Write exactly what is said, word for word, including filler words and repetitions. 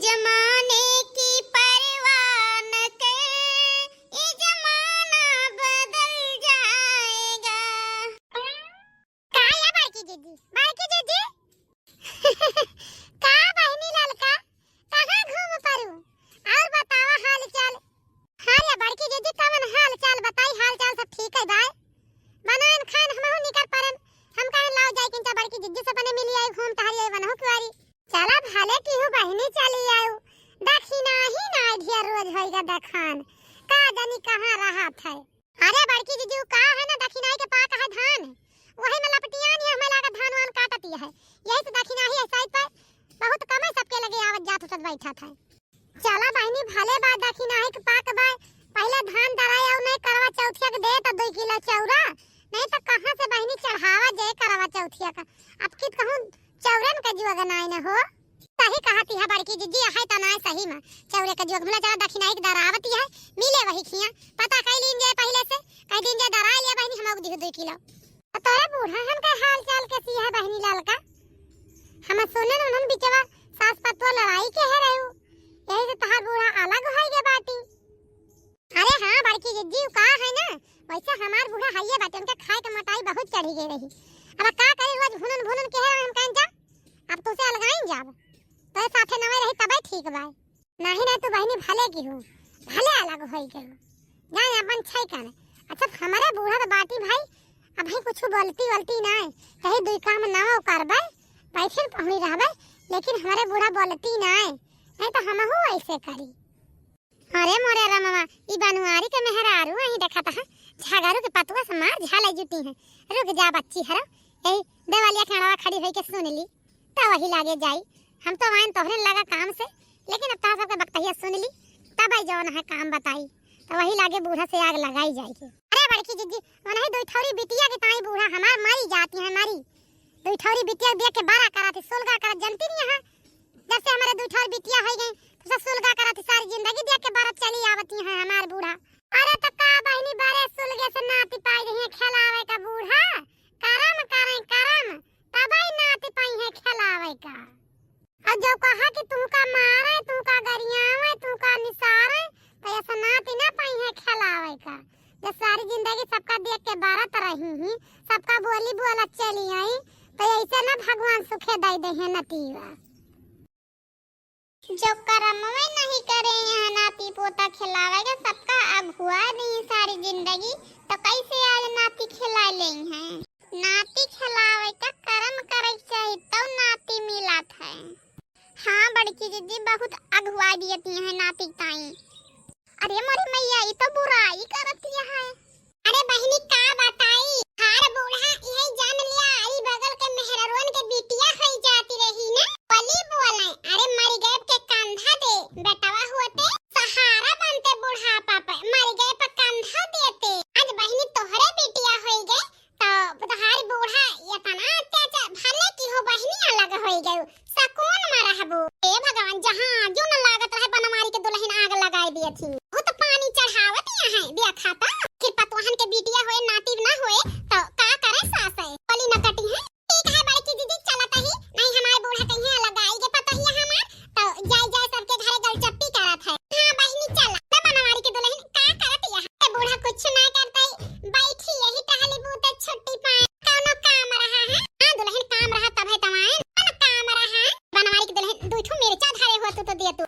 जमाने की परवाह न कर, ये जमाना बदल जाएगा। का या बड़की जिज्जी, बड़की जिज्जी? का बहिनी ललका, कहाँ घूम परू? और बतावा हाल चाल। हाँ रे बड़की जिज्जी, कवन हाल चाल बताई, हाल चाल सब ठीक है बाय। बनाएन खान हमहू निकर परन, हम कहेन लाओ जाई किंचा बड़की जिज्जी से बने मिली आई, घूम टहरी आई वनहू कुआरी। चला भले किहू बहिनी चली आऊ, दखिनाही नाहीं ढेर रोज होइगा देखान, का जानी कहाँ रहत है। अरे बड़की जिज्जी, उ का है ना, दखिनाही के पाक है धान, वही में लपटियान है, हमें लागत धान वान काटती है, यही से दखिनाही ऐसा ही पर बहुत कम है, सबके लगे आवत जात उठत बैठत है। चला बहिनी, भले बा दखिनाही के पाक बा, पहिले धान दराई और नहीं करवा चौथिया के दे तो दो किलो चौरा, नहीं तो कहाँ से बहिनी चढ़ावा जे करवा चौथिया का। अब कित कहूँ चौरन का जुआ गनाई न हो। सही कहती है बड़की जिज्जी, है तो नाय सही में। चौरे का जुआ भुला चला दखिनाही के दरावती है, मिले वही खिया। पता कई लीन जे पहिले से, कई दिन जे दराई लिया बहिनी हम दिहु दो किलो। तो तोरे बूढ़ा हमके हाल चाल कैसी है बहिनी ललका? हम सुने न उन्हन बिचवा सास पतुआ लड़ाई के है रहू, यही से तहार बूढ़ा अलग होई गे बाटी। अरे हाँ बड़की जिज्जी, उ का है ना, वैसे हमार बूढ़ा हइये बाटे, उनके खाए के मोटाई बहुत चढ़ी गई रही। अब का करे, रोज भुनन भुनन के है हम कहें जा, अब तुसे अलगाइन जाब, तोरे साथे नवे रही तबे ठीक बा। नाही ना तू बहिनी भले की हो, भले अलग होई के हो, जाए अपन छै कने। अच्छा हमारे बूढ़ा तो बाटी भाई, अब भाई कुछ बोलती बोलती ना, कहीं दुई काम ना करबे, बैठे पहुनी रहबे, लेकिन हमारे बूढ़ा बोलती ना, नहीं तो हमहू ऐसे करी। अरे मोरे रमवा, ई बनवारी के मेहरारू अहीं देखत ह, झगरू के पतुआ से मार झाले जुटी हैं। रुक जा बच्ची हरो, यही देवलिया के अड़वा खड़ी होई के सुन ली, त वही लागे जाई। हम तो आइन तोहरे लगा काम से, लेकिन अब तोहरा सबके बकतहिया सुन ली, तब आई जौन है काम बताई, त वही लागे बूढ़ा से आग लगाई जाई के। अरे बड़की जिज्जी, वनही दुई ठौरी बिटिया के ताई बूढ़ा हमार मरी जाती है, मरी। दुई ठौरी बिटिया देख के बड़ा करा थी, सुलगा करा जनती नहीं है। जब से हमारे दुई ठौर बिटिया होई गई, तो सब सुलगा करत ही, सारी जिंदगी देख के बरत चली आवती हैं हमार बूढ़ा। अरे तो का बहिनी, बड़े सुलगे से नाती पाई रही हैं खेलावे का बूढ़ा, करम करें करम, तबई नाती पाई हैं खेलावे का। और जो कहा कि तुमका मारे, तुमका गरियावे, तुमका निसारे, तो ऐसा नाती ना पाई हैं खेलावे का। जब सारी जिंदगी सबका देख के बरत रही ही, सबका बोली बोलत चली आई, तो ऐसे ना भगवान सुखे दे दे हैं नतीवा। जो करमवे नहीं करे यहाँ नाती पोता खिलावे के, सबका अगुआ दी सारी जिंदगी, तो कैसे आज नाती खिला ले हैं? नाती खिलावे का करम करे के चाही, तब नाती मिलत है। हाँ बड़की जिज्जी, बहुत अगुआ दियती हैं नाती ताई। अरे मोरी मैया, ई तो बुराई करती है। अरे बहिनी का बताई, हार बूढ़ा यही जान लिया, आई बगल के मेहररुअन के बिटिया होई जाती रही ना, बोली बोले, अरे मर गए के कंधा दे, बेटवा होते सहारा बनते बुढ़ापा पे, मर गए पे कंधा देते। आज बहिनी तोहरे बिटिया होई गए, तो तोहार बूढ़ा इतना अत्याचार, भले की हो बहिनी अलग होई गयो, सकून में रहबो। ए भगवान, जहाँ जो न लागत रहे बनवारी के दुल्हन आग लगाई दिए थी। बहुत पानी चढ़ावत यहाँ है, देखा था। फिर पतवाहन के बिटिया होए, नाती ना होए, तो का करे सास है? कली न कटी है। ठीक है बड़की दीदी, चलत ही। नहीं हमारे बूढ़ा कहीं अलग आई के पता ही हमार, तो जाए जाए सबके घरे गलचप्पी करत है। हाँ बहिनी चला। तो बनवारी के दुल्हन का करत यहाँ? ए बूढ़ा कुछ ना करते, बैठी यही टहली बूते छुट्टी पाए। कौनो काम रहा है? हाँ दुल्हन काम रहा तब है तमाए। कौन काम रहा है? बनवारी के दुल्हन दू ठो मिर्चा धरे हो तू तो दे तू।